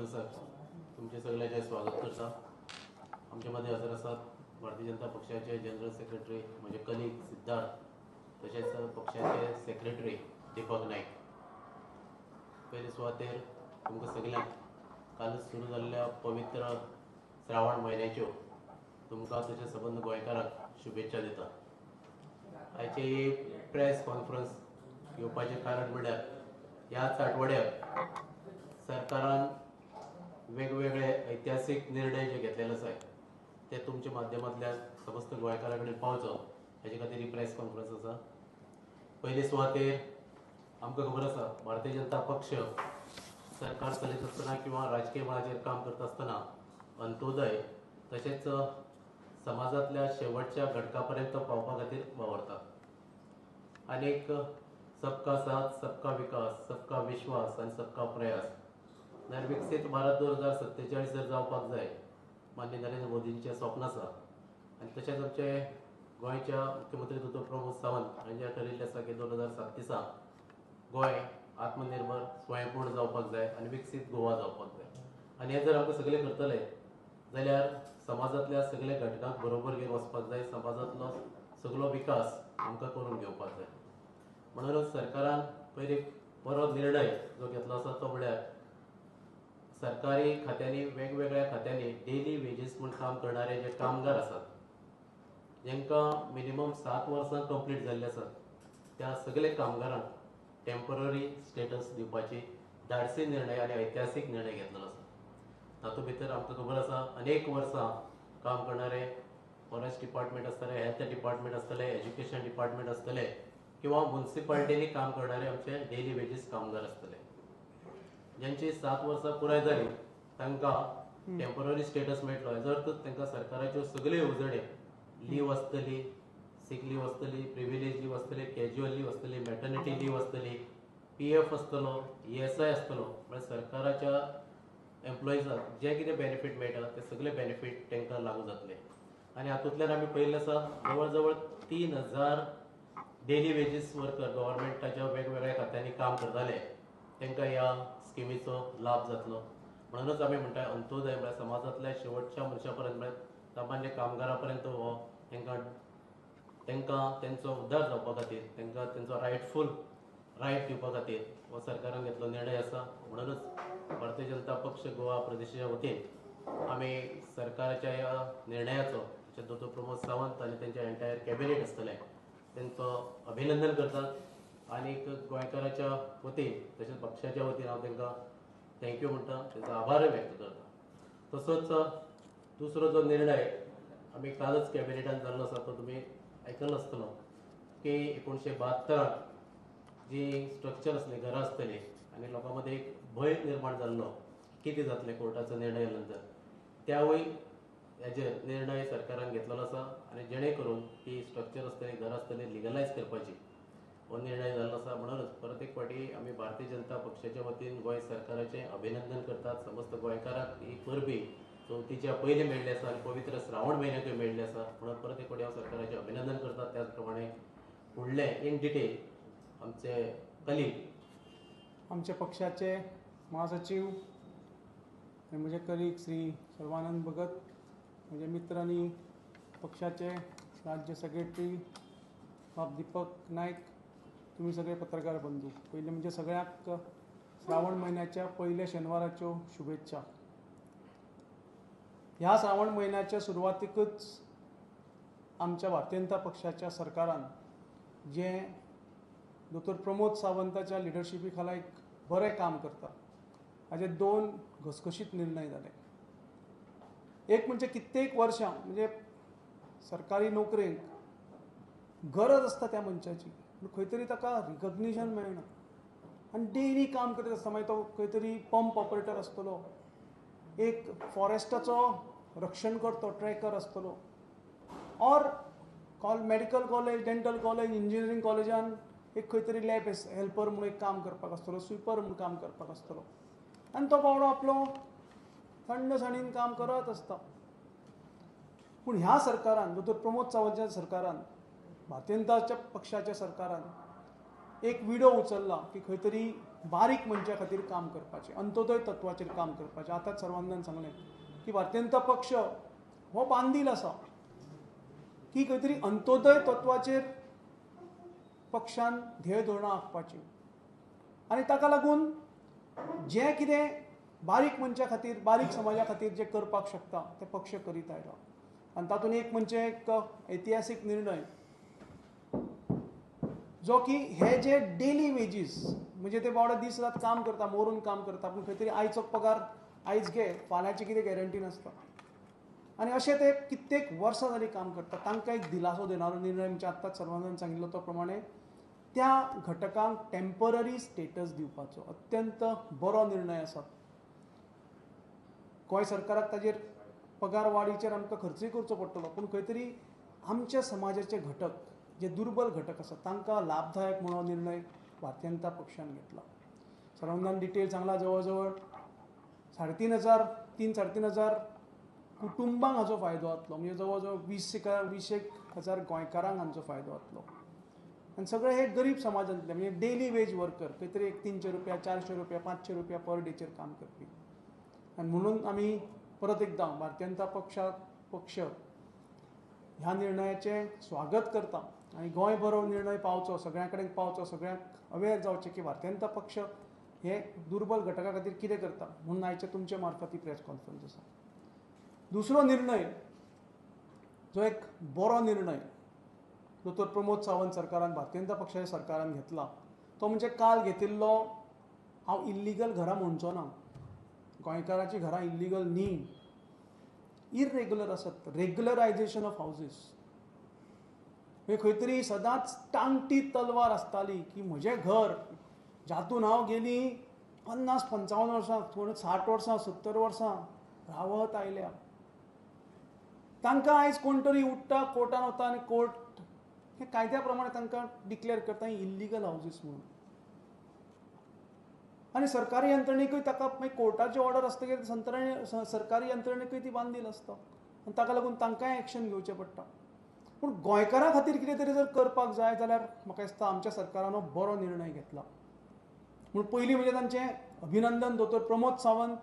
कॉन्फरन्साक तुमचे सगळ्यांचे स्वागत करता. आमचे मदीं हजर आसात भारतीय जनता पक्षाचे जनरल सेक्रेटरी म्हजे कलीग सिद्धार्थ, तशेंच पक्षाचे सेक्रेटरी दीपक नायक. पयले सुवातेर तुमकां सगल्यांक कालच सुरू जाल्ल्या पवित्र श्रावण म्हयन्याच्यो तुमकां तशेंच सबंद गोंयकारांक शुभेच्छा दिता. आयची प्रेस कॉन्फरन्स घेवपाचें कारण म्हळ्यार ह्याच आठवड्याक सरकारान वेगवेगळे ऐतिहासीक निर्णय जे घेतलेले आसात ते तुमच्या माध्यमांतल्यान समस्त गोंयकारां कडेन पावचो हेजे खातीर ही प्रेस कॉन्फरन्स आसा. पयले सुवातेर आमकां खबर आसा भारतीय जनता पक्ष सरकार चलयत आसतना किंवा राजकीय मळाचेर काम करता आसतना अंत्योदय तशेंच समाजांतल्या शेवटच्या घटका पर्यंत पावपा खातीर वावरता. आनीक सबका साथ, सबका विकास, सबका विश्वास आनी सबका प्रयास जाल्यार विकसीत भारत 2047 जर जावपाक जाय माननीय नरेंद्र मोदींचें स्वप्न आसा. आनी तशेंच आमचे गोंयच्या मुख्यमंत्री दोतोर प्रमोद सावंत हांणी ठरयिल्लें आसा की 2037 गोंय आत्मनिर्भर स्वयंपूर्ण जावपाक जाय आनी विकसीत गोवा जावपाक जाय. आनी हें जर आमकां सगळें करतले जाल्यार समाजांतल्या सगळ्या घटकांक बरोबर घेवन वचपाक जाय, समाजांतलो सगळो विकास आमकां करून घेवपाक जाय. म्हणूनच सरकारान पयलीं बरो निर्णय जो घेतलो आसा तो म्हळ्यार सरकारी खात्यांनी वेगवेगळ्या खात्यांनी डेली वेजीस म्हूण काम करणारे जे कामगार आसात जांकां मिनिमम 7 वर्सां कंप्लीट जाल्ले आसात त्या सगळे कामगारांक टेम्पररी स्टेटस दिवपाची धाडसी निर्णय आनी ऐतिहासीक निर्णय घेतलेलो आसा. तातूंत भितर आमकां खबर आसा अनेक वर्सां काम करणारे फॉरेस्ट डिपार्टमेंट आसतले, हेल्थ डिपार्टमेंट आसतले, एज्युकेशन डिपार्टमेंट आसतले किंवा मुन्सिपालिटींनी काम करणारे आमचे डेली वेजीस कामगार आसतले ज्यांची 7 वर्सां पुराय जाली तांकां टेम्पररी स्टेटस मेळटलो. हेजो अर्थ तांकां सरकाराच्यो सगळ्यो येवजण्यो लीव आसतली, सीक लीव आसतली, प्रिविलेज लीव आसतली, कॅज्युअल लीव आसतली, मॅटर्निटी लीव आसतली, PF आसतलो, ESI आसतलो. म्हळ्यार सरकाराच्या एम्प्लॉइजाक जे कितें बेनिफीट मेळटा ते सगळे बेनिफीट तांकां लागू जातले. आनी हातूंतल्यान आमी पळयल्लें आसा जवळ जवळ 3000 डेली वेजीस वर्कर गव्हर्मेंटाच्या वेगवेगळ्या खात्यांनी काम करताले तांकां ह्या स्किमीचो लाभ जातलो. म्हणूनच आमी म्हणटा अंत्योदय म्हळ्यार समाजांतल्या शेवटच्या मनशा पर्यंत म्हळ्यार सामान्य कामगारा पर्यंत हो तांकां तेंचो उद्धार जावपा खातीर तांकां तेंचो रायटफूल रायट दिवपा खातीर हो सरकारान घेतलो निर्णय आसा. म्हणूनच भारतीय जनता पक्ष गोवा प्रदेशाच्या वतीन आमी सरकाराच्या ह्या निर्णयाचो तशेंच दोतोर प्रमोद सावंत आनी तेंचे एंटायर कॅबिनेट आसतलें तेंचो अभिनंदन करतात. आनी गोंयकाराच्या वतीन तशेंच पक्षाच्या वतीन हांव तांकां thank you म्हणटा, तेंचो आभारय व्यक्त करता. तसोच दुसरो जो निर्णय आमी कालच कॅबिनेटान जाल्लो आसा तो तुमी आयकलो आसतलो की 1972 जी स्ट्रक्चर आसली घरां आसतली आनी लोकां मदीं एक भंय निर्माण जाल्लो कितें जातलें कोर्टाचो निर्णय नंतर, त्यावूय हेजेर निर्णय सरकारान घेतलेलो आसा आनी जेणे करून ती स्ट्रक्चर आसतली घरां आसतली लिगलायज करपाची हो निर्णय जाल्लो आसा. म्हणूनच परत एक फावटी आमी भारतीय जनता पक्षाच्या वतीन गोंय सरकाराचें अभिनंदन करतात. समस्त गोंयकारांक ही परबी चवथीच्या पयलीं मेळ्ळी आसा आनी पवित्र श्रावण म्हयन्याकूय मेळ्ळी आसा म्हणून परत एक फावटी हांव सरकाराचें अभिनंदन करतात. त्याच प्रमाणे फुडलें इन डिटेल आमचे कलीग आमच्या पक्षाचे महासचिव आनी म्हजे कलीग श्री सर्वानंद भगत, म्हजे मित्र आनी पक्षाचे राज्य सेक्रेटरी बाब दीपक नायक, तुमी सगळे पत्रकार बंधू, पयलीं म्हणजे सगळ्यांक श्रावण म्हयन्याच्या पयल्या शेनवाराच्यो शुभेच्छा. ह्या श्रावण म्हयन्याच्या सुरवातीकच आमच्या भारतीय जनता पक्षाच्या सरकारान जें दोतोर प्रमोद सावंताच्या लिडरशिपी खाला एक बरें काम करता हाजे 2 घसघशीत निर्णय जाले. एक म्हणजे कित्येक वर्सां म्हणजे सरकारी नोकरेक गरज आसता त्या मनशाची, पूण खंय तरी ताका रिकग्निशन मेळना आनी डेली काम करीत आसता. मागीर तो खंय तरी पंप ऑपरेटर आसतलो, एक फॉरेस्टाचो रक्षण करतो ट्रॅकर आसतलो, or medical college, dental college, engineering कॉलेजान एक खंय तरी लॅब हेल्पर म्हणून एक काम करपाक आसतलो, स्विपर म्हणून काम करपाक आसतलो आनी तो बावडो आपलो थंडसाणीन काम करत आसता. पूण ह्या सरकारान, दोतोर प्रमोद सावंताच्या सरकारान, भारतीय जनता पक्षाच्या सरकारान एक विडो उचलला की खंय तरी बारीक मनशा खातीर काम करपाचें, अंत्योदय तत्वाचेर काम करपाचें. आतांच सर्वानंदान सांगलें की भारतीय जनता पक्ष हो बांदील आसा की खंय तरी अंत्योदय तत्वाचेर पक्षान ध्येय धोरणां आंखपाचीं आनी ताका लागून जें कितें बारीक मनशा खातीर, बारीक समाजा खातीर जें करपाक शकता तें पक्ष करीत आयला. आनी तातूंत एक म्हणजे एक ऐतिहासीक निर्णय जो की हे जे डेली वेजीस म्हणजे ते बावडे दीस रात काम करता, मोरून काम करता, पूण खंय तरी आयचो पगार आयज घे, फाल्यांची कितें गॅरंटी नासता आनी अशें ते कित्येक वर्सां जालीं काम करता. तांकां एक दिलासो देणारो निर्णय म्हणजे आत्ताच सर्वानंदान सांगिल्लो तो प्रमाणे त्या घटकांक टेम्पररी स्टेटस दिवपाचो अत्यंत बरो निर्णय आसा. गोंय सरकाराक ताजेर पगार वाडीचेर आमकां खर्चूय करचो पडटलो, पूण खंय तरी आमच्या समाजाचे घटक जे दुर्बल घटक आसा तांकां लाभदायक म्हणून निर्णय भारतीय जनता पक्षान घेतला. सर्वानंदान डिटेल सांगला, जवळ जवळ 3,500 3,500 कुटुंबांक हाचो फायदो जातलो, म्हणजे जवळ जवळ 20,000 गोंयकारांक हांचो फायदो जातलो. आनी सगळे हे गरीब समाजांतले म्हणजे डेली वेज वर्कर, खंय तरी एक 300 रुपया, 400 रुपया, 500 रुपया पर डेचेर काम करपी. आनी म्हणून आमी परत एकदां भारतीय जनता पक्ष ह्या निर्णयाचें स्वागत करता आनी गोंयभर हो निर्णय पावचो, सगळ्यां कडेन पावचो, सगळ्यांक अवेर जावचें की भारतीय जनता पक्ष हे दुर्बल घटका खातीर कितें करता म्हणून आयचे तुमचे मार्फत ही प्रेस कॉन्फरन्स आसा. दुसरो निर्णय जो एक बरो निर्णय दोतोर प्रमोद सावंत सरकारान, भारतीय जनता पक्षाच्या सरकारान घेतला तो म्हणजे काल घेतिल्लो, हांव इल्लिगल घरां म्हणचो ना, गोंयकाराचीं घरां इल्लिगल न्ही, इरेग्युलर आसत, रेग्युलरायजेशन ऑफ हावजीस. म्हणजे खंय तरी सदांच टांगटी तलवार आसताली की म्हजें घर जातून हांव गेलीं 50-55 वर्सां, कोण 60 वर्सां, 70 वर्सां रावत आयल्या, तांकां आयज कोण तरी उठ्ठा, कोर्टान वता आनी कोर्ट हे कायद्या प्रमाणे तांकां डिक्लेअर करता इल्लिगल हावजीस म्हणून. आनी सरकारी यंत्रणेकूय ताका मागीर कोर्टाची ऑर्डर आसतकीर सरकारी यंत्रणेकूय ती बांदील आसता आनी ताका लागून तांकांय एक्शन घेवचें पडटा. पूण गोंयकारां खातीर कितें तरी जर करपाक जाय जाल्यार म्हाका दिसता आमच्या सरकारान हो बरो निर्णय घेतला. म्हूण पयलीं म्हणजे तांचें अभिनंदन, दोतोर प्रमोद सावंत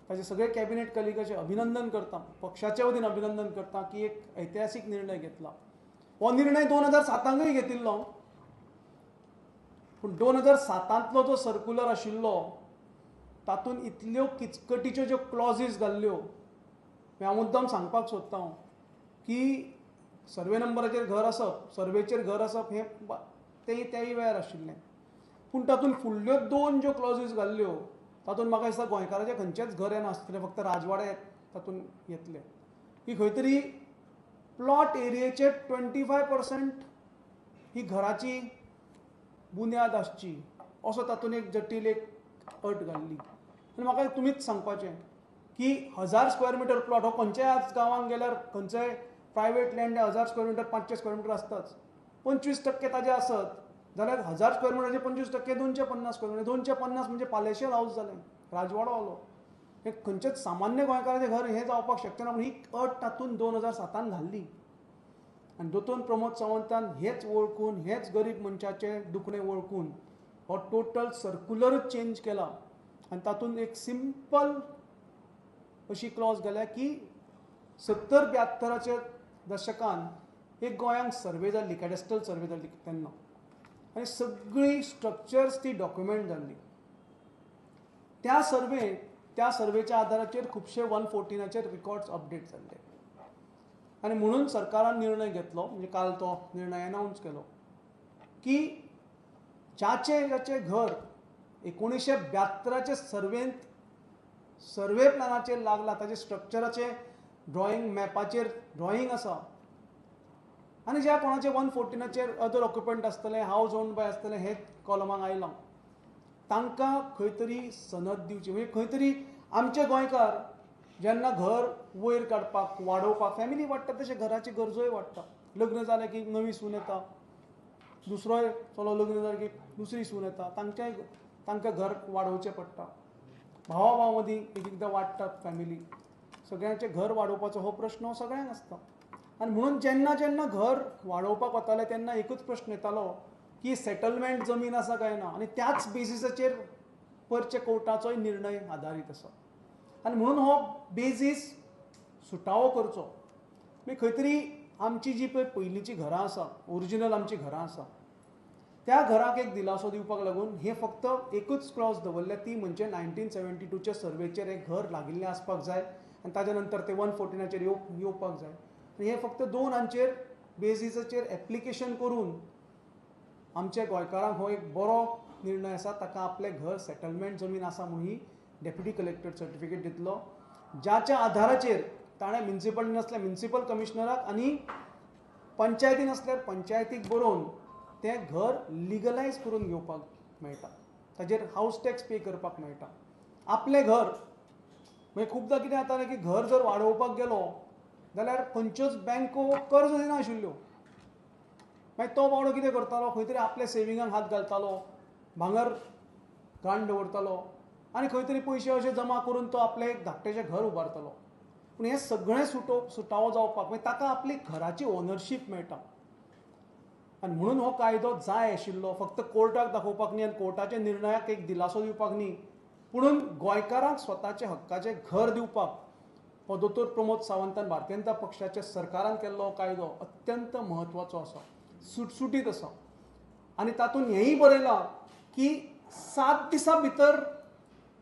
ताचे सगळे कॅबिनेट कलिगाचें अभिनंदन करता, पक्षाच्या वतीन अभिनंदन करता की एक ऐतिहासीक निर्णय घेतला. हो निर्णय 2007 घेतिल्लो, पूण 2007 जो सर्कुलर आशिल्लो तातूंत इतल्यो किचकटीच्यो ज्यो क्लॉजीस घाल्ल्यो, हांव मुद्दम सांगपाक सोदता हांव की सर्वे नंबराचेर घर आसप, सर्वेचेर घर आसप हें तेय त्याय वेळार आशिल्लें, पूण तातूंत फुडल्यो 2 ज्यो क्लॉजीस घाल्ल्यो तातूंत म्हाका दिसता गोंयकाराचें खंयचेंच घर येनासतलें, फक्त राजवाडे तातूंत येतले. की खंय तरी प्लॉट एरियेचे 25% ही घराची बुन्याद आसची असो तातूंत एक जटील एक अट घाल्ली. आनी म्हाका तुमीच सांगपाचें की 1000 स्क्वेअर मिटर प्लॉट हो खंयच्याय आज गांवांत गेल्यार खंयच्याय private land 1000 square metre, 500 square metre आसताच. 25% ताजे आसत जाल्यार 1000 स्क्वेअर मिटराचे 25% 250 स्क्वेअर मिटर, 250 म्हणजे पालेशियल हावस जालें, राजवाडो आलो. हें खंयचेच सामान्य गोंयकाराचें घर हें जावपाक शकचें ना, पूण ही अट तातूंत 2007 घाल्ली. आनी दोतोर प्रमोद सावंतान हेच वळखून, हेच गरीब मनशाचें दुखणें वळखून हो टोटल सर्कुलरूच चेंज केला आनी तातूंत एक सिंपल अशी क्लॉज घाल्या की 70-72 दशकान एक गोंयांक सर्वे जाल्ली, कॅडस्ट्रल सर्वे जाल्ली तेन्ना, आनी सगळीं स्ट्रक्चर्स ती डॉक्युमेंट जाल्ली. त्या सर्वेच्या आदाराचेर खुबशे 114 रिकॉर्ड्स अपडेट जाल्ले आनी म्हणून सरकारान निर्णय घेतलो, म्हणजे काल तो निर्णय अनावन्स केलो की ज्याचे ज्याचे घर 1972 सर्वेंत सर्वे प्लॅनाचेर लागला, ताचे स्ट्रक्चराचे ड्रॉइंग मॅपाचेर ड्रॉइंग आसा आनी ज्या कोणाचे 114 अदर ऑक्युपंट आसतले, हावज ओन्ड बाय आसतले, हे कॉलमाक आयलां, तांकां खंय तरी सनद दिवची. म्हणजे खंय तरी आमचे गोंयकार जेन्ना घर वयर काडपाक, वाडोवपाक, फॅमिली वाडटा तशें घराची गरजोय वाडटा. लग्न जालें की नवी सून येता, दुसरोय चलो लग्न जालें की दुसरी सून येता, तांकां घर वाडोवचें पडटा. भावा भाव मदीं एक एकदां वाडटात फॅमिली, सगळ्यांचें घर वाडोवपाचो हो प्रश्न हो सगळ्यांक आसता. आनी म्हणून जेन्ना जेन्ना घर वाडोवपाक वताले तेन्ना एकूच प्रश्न येतालो की सेटलमेंट जमीन आसा काय ना आनी त्याच बेजिसाचेर परचे कोर्टाचोय निर्णय आदारीत आसा. आनी म्हणून हो बेजीस सुटावो करचो. मागीर खंय तरी आमची जी पळय पयलींची घरां आसा, ओरिजिनल आमची घरां आसा, त्या घराक एक दिलासो दिवपाक लागून हे फक्त एकूच क्लॉज दवरल्या, ती म्हणजे 1972च्या सर्वेचेर हें घर लागिल्लें आसपाक जाय आनी ताच्या नंतर ते 114चेर येवपाक जाय. आनी हे फक्त दोन हांचेर बेजीसाचेर एप्लिकेशन करून आमच्या गोंयकारांक हो एक बरो निर्णय आसा. ताका आपलें घर सेटलमेंट जमीन आसा म्हणून ही डेप्युटी कलेक्टर सर्टिफिकेट दितलो, ज्याच्या आधाराचेर ताणें म्युनिसिपल नासल्यार म्युनिसिपल कमिशनराक आनी पंचायती नासल्यार पंचायतीक बरोवन तें घर लिगलायज करून घेवपाक मेळटा, ताजेर हावस टॅक्स पे करपाक मेळटा. आपलें घर मागीर खुबदां कितें जातालें की घर जर वाडोवपाक गेलो जाल्यार खंयच्योच बँको कर्ज दिनाशिल्ल्यो. मागीर तो बावडो कितें करतालो, खंय तरी आपल्या सेविंगाक हात घालतालो, भांगर घाण दवरतालो आनी खंय तरी पयशे अशे जमा करून तो आपलें एक धाकटेशें घर उबारतालो. पूण हें सगळें सुटावो जावपाक मागीर ताका आपली घराची ओनरशीप मेळटा. आनी म्हणून हो कायदो जाय आशिल्लो, फक्त कोर्टाक दाखोवपाक न्ही आनी कोर्टाच्या निर्णयाक एक दिलासो दिवपाक न्ही, पुणून गोंयकारांक स्वताचे हक्काचें घर दिवपाक हो दोतोर प्रमोद सावंतान भारतीय जनता पक्षाच्या सरकारान केल्लो हो कायदो अत्यंत म्हत्वाचो आसा, सुटसुटीत आसा. आनी तातूंत हेंय बरयलां की 7 दिसां भितर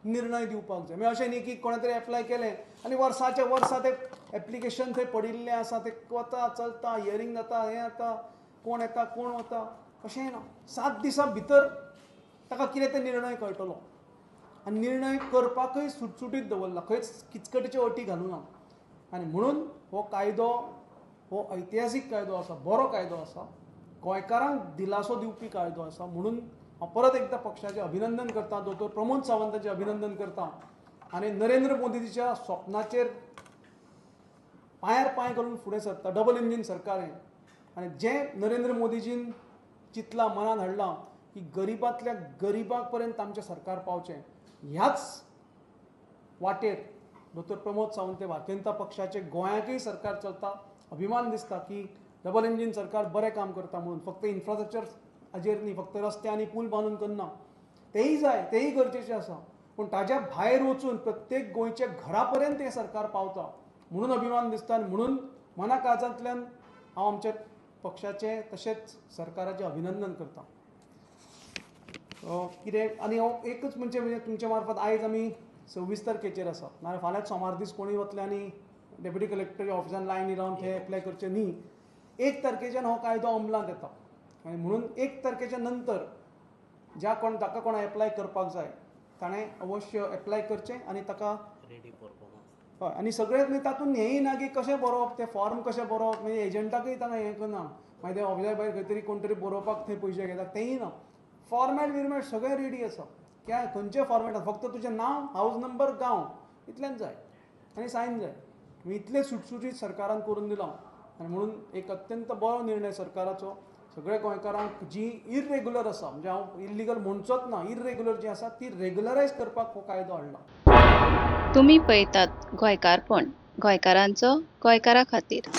निर्णय दिवपाक जाय. म्हणजे अशें न्ही की कोणें तरी एप्लाय केलें आनी वर्साच्या वर्सा तें एप्लिकेशन थंय पडिल्लें आसा, तें वता चलता, हियरींग जाता, हें जाता, कोण येता कोण वता, अशें ना. 7 दिसां भितर ताका कितें तें निर्णय कळटलो आनी निर्णय करपाकय सुटसुटीत दवरला, खंयच किचकटीच्यो अटी घालूं ना. आनी म्हणून हो कायदो हो ऐतिहासीक कायदो आसा, बरो कायदो आसा, गोंयकारांक दिलासो दिवपी कायदो आसा. म्हणून हांव परत एकदां पक्षाचें अभिनंदन करता, दोतोर प्रमोद सावंताचें अभिनंदन करता आनी नरेंद्र मोदीच्या स्वप्नाचेर पांयार पांय घालून फुडें सरता. डबल इंजीन सरकार हें आनी जें नरेंद्र मोदीजीन चिंतलां, मनान हाडलां की गरिबांतल्या गरिबां पर्यंत आमचें सरकार पावचें, ह्याच वाटेर दोतोर प्रमोद सावंत भारतीय जनता पक्षाचे गोंयांकय सरकार चलता. अभिमान दिसता की डबल इंजीन सरकार बरें काम करता म्हणून. फक्त इन्फ्रास्ट्रक्चर हाजेर न्ही, फक्त रस्ते आनी पूल बांदून करना, तेय जाय, तेय गरजेचें आसा, पूण ताज्या भायर वचून प्रत्येक गोंयच्या घरा पर्यंत हें सरकार पावता म्हणून अभिमान दिसता. आनी म्हणून मना काळजांतल्यान हांव आमच्या पक्षाचें तशेंच सरकाराचें अभिनंदन करता. कितें आनी हो एकूच म्हणजे म्हणजे तुमच्या मार्फत आयज आमी 26 तारखेचेर आसा, नाजाल्यार फाल्यांच सोमार दीस कोणूय वतले आनी डेप्युटी कलेक्टर ऑफिसान लायनी रावन थंय एप्लाय करचें न्ही. 1 तारखेच्यान हो कायदो अंमलांत येता आनी म्हणून 1 तारखेच्या नंतर ज्या कोण ताका कोण एप्लाय करपाक जाय ताणें अवश्य एप्लाय करचें आनी ताका रेडी परफॉर्मन्स. हय. आनी सगळें मागीर तातूंत हेंय ना की कशें बरोवप, तें फॉर्म कशें बरोवप, मागीर एजंटाकय तांकां हें करना, मागीर ते ऑफिसा भायर खंय तरी कोण तरी बरोवपाक थंय पयशे घेता, तेंय ना. फॉर्मेट बिर्मेट सगळें रेडी आसा, क्या खंयचें फॉर्मेट आसा, फक्त तुजें नांव, हावज नंबर, गांव इतलेंच जाय आनी सायन जाय. इतलें सुटसुटीत सरकारान करून दिलां आनी म्हणून एक अत्यंत बरो निर्णय सरकाराचो. सगळ्या गोंयकारांक जी इरेग्युलर आसा, म्हणजे हांव इल्लिगल म्हणचोच ना, इरेग्युलर जी आसा ती रेग्युलरायज करपाक हो कायदो हाडला. तुमी पळयतात गोंयकारपण, गोंयकारांचो गोंयकारा खातीर.